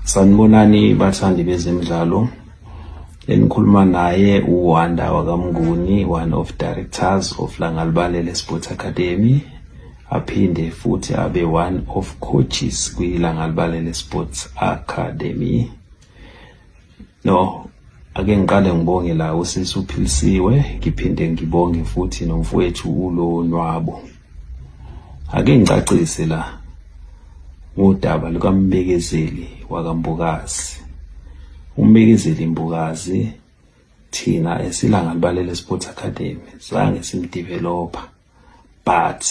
Sanibonani bathandi bezemidlalo. Enikhuluma naye uWanda wakaMnguni, one of directors of Langalibalele Sports Academy, aphinde futhi abe one of coaches kwi-Langalibalele Sports Academy. No, ake ngiqale ngibonge la usisi uPhilisiwe, ngiphinde ngibonge futhi nomfowethu uLonwabo. Ake ngicacise la ngodaba lukaMbekezeli wakaMbokazi. UMbekezeli Mbokazi thina esiLangalibalele Sports Academy zange simdevelopa, but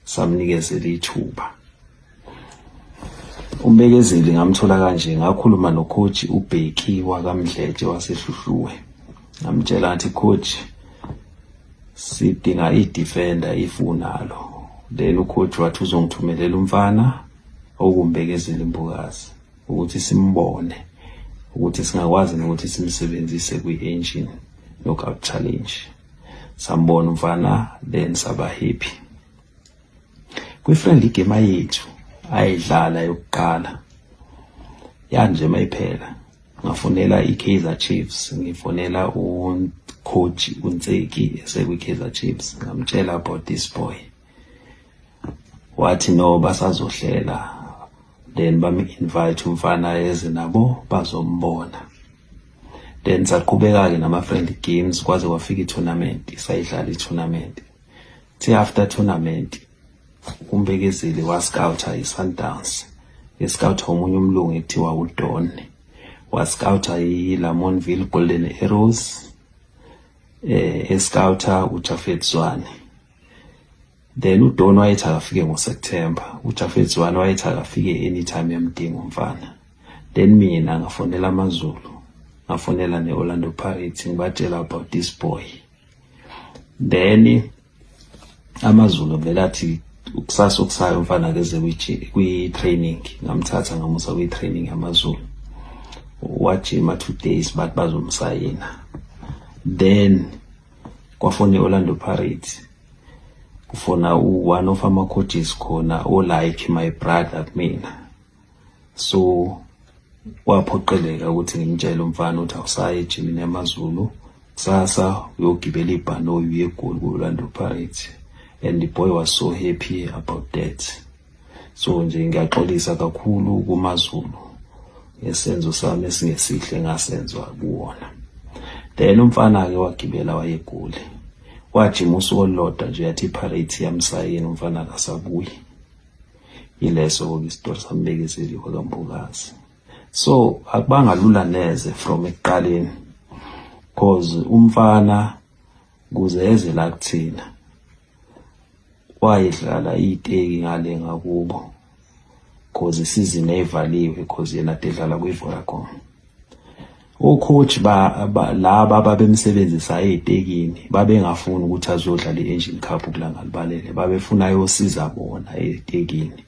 samnikezela ithuba. UMbekezeli ngamthola kanje, ngakhuluma nocoach uBheki wakaMdletshe waseHluhluwe. Ngamtshela ngathi, "Coach, sidinga i-defender if unalo." Then ucoach wathi uzongithumelela umfana okuMbekezeli Mbokazi ukuthi simbone ukuthi singakwazi nokuthi simsebenzise kwi-Engen Knockout Challenge. Sambona umfana, then saba happy. Kwi-friendly game yethu ayidlala yokuqala yanje, mayiphela ngafonela i-Kaizer Chiefs, ngifonela ucoach uNtseki esekwi-Kaizer Chiefs, ngamtshela about this boy. Wathi no, basazohlela, then bami-invite umfana eze nabo bazombona. Then saqhubeka-ke nama-friendly games kwaze kwafika i-tournament, sayidlala i-tournament. Thi after tournament uMbekezeli wascouta i-Sundowns, escouta omunye umlungu ekuthiwa uDon, wascouta i-Lamontville Golden Arrows, escouta uJafet Zwane. Then uDon wayethi akafike ngoSeptember, uJafet Zwane wayethi akafike anytime yamdinga umfana. Then mina ngafonela AmaZulu, ngafonela ne-Orlando Pirates, ngibatshela about this boy. Then AmaZulu vele athi kusasa okusayo umfana akeze kwi-training. Ngamthatha ngamusa kwi-training yamaZulu, wajima 2 days, bathi bazomsayina. Then kwafona i-Orlando Pirates, kufona u-one of ama-coaches khona o-like my brother kumina, so waphoqeleka ukuthi ngimtshele umfana ukuthi awusayi ejimini yamaZulu, kusasa uyogibela ibhanoyi uye eGoli ku-Orlando Pirates, and the boy was so happy about that. So nje ngiyaxolisa kakhulu kumaZulu ngesenzo sami esingesihle engasenzwa kuwona. Then umfana-ke wagibela waye eGoli, wajima usuku olulodwa nje, yathi iPirates yamsayina umfana, akasabuyi. Yileso-ke isitori saMbekezeli wakaMbokazi. So akubanga lula neze from ekuqaleni, cause umfana kuze eze la kuthina wayedlala iteki ngale ngakubo, cause isizini eyivaliwe, cause yena ade edlala kwi-Vodacom. Ocoach ba laba ababemsebenzisa ezitekini babengafuni ukuthi azodlala i-Engen Cup kuLangalibalele, babefuna ayosiza bona ezitekini.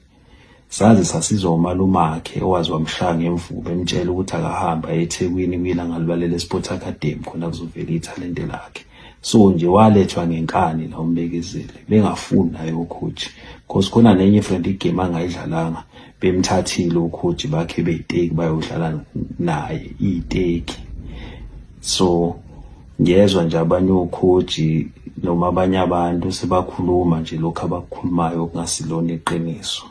Saze sasizwa umalumakhe owazi wamshaya ngemvubu, emtshela ukuthi akahamba eThekwini kwiLangalibalele Sport Academy khona kuzovela ithalente lakhe. So nje walethwa ngenkani la uMbekezeli, bengafuni naye ucoach, cause khona nenye friendly game angayidlalanga, bemthathile ucoach bakhe beyiteki bayodlala naye iteki. So ngiyezwa nje abanye ocoach noma abanye abantu sebakhuluma nje lokhu abakukhulumayo okungasilona iqiniso.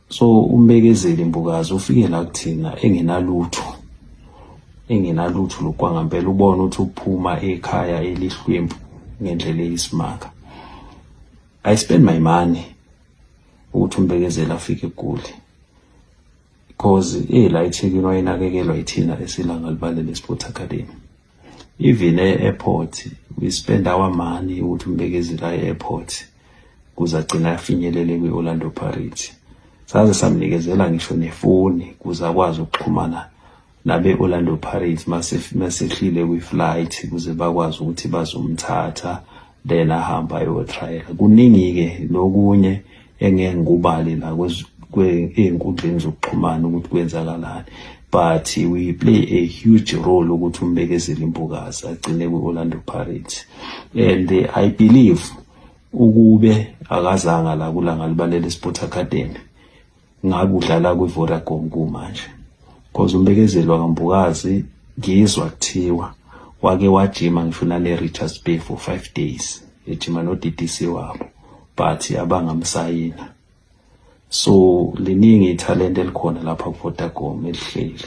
So uMbekezeli Mbokazi ufike la kuthina engenalutho, engenalutho lokwangampela, ubona ukuthi uphuma ekhaya elihlwempu ngendlela eyisimanga. I spend my money ukuthi uMbekezeli afike eGoli, because la eThekwini wayenakekelwa yithina esiLangalibalele Sport Academy. Even e-airport we spend our money ukuthi uMbekezeli aye e-airport kuze agcine afinyelele kwi-Orlando Pirates. Saze samnikezela ngisho nefoni kuze akwazi ukuxhumana nabe-Orlando Pirates masehlile kwi-flight, ukuze bakwazi ukuthi bazomthatha, then ahamba ayotrayela. Kuningi-ke lokunye engeke ngikubale la ey'nkundleni zokuxhumana ukuthi kwenzakalani, but we play a huge role ukuthi uMbekezeli Mbokazi agcine kwi-Orlando Pirates. And I believe ukube akazanga la kuLangalibalele Sport Academy, ngabe udlala kwi-Vodacom kumanje. Cause uMbekezeli wakaMbokazi ngizwa kuthiwa wake wajima ngisho nane-Richards Bay for 5 days ejima no-DDC wabo, but abangamsayina. So liningi ithalente elikhona lapha ku-Vodacom elihleli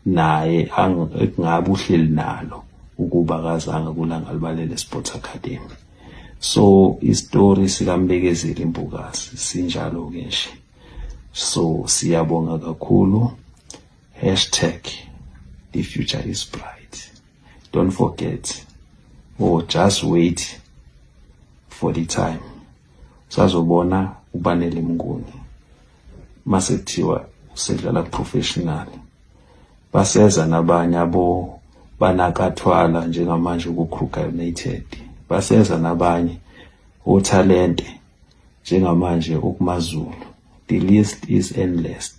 naye, ekungabe uhleli nalo ukuba akazange kuLangalibalele Sports Academy. So isitori sikaMbekezeli Mbokazi sinjalo-ke nje. So siyabonga kakhulu. #TheFutureIsBright. Don't forget or just wait for the time, usazobona uBanele Mnguni mase kuthiwa usedlala professional. Baseza nabanye abo banakathwala njengamanje ku-Kruger United, baseza nabanye othalente njengamanje okuMaZulu. The list is endless.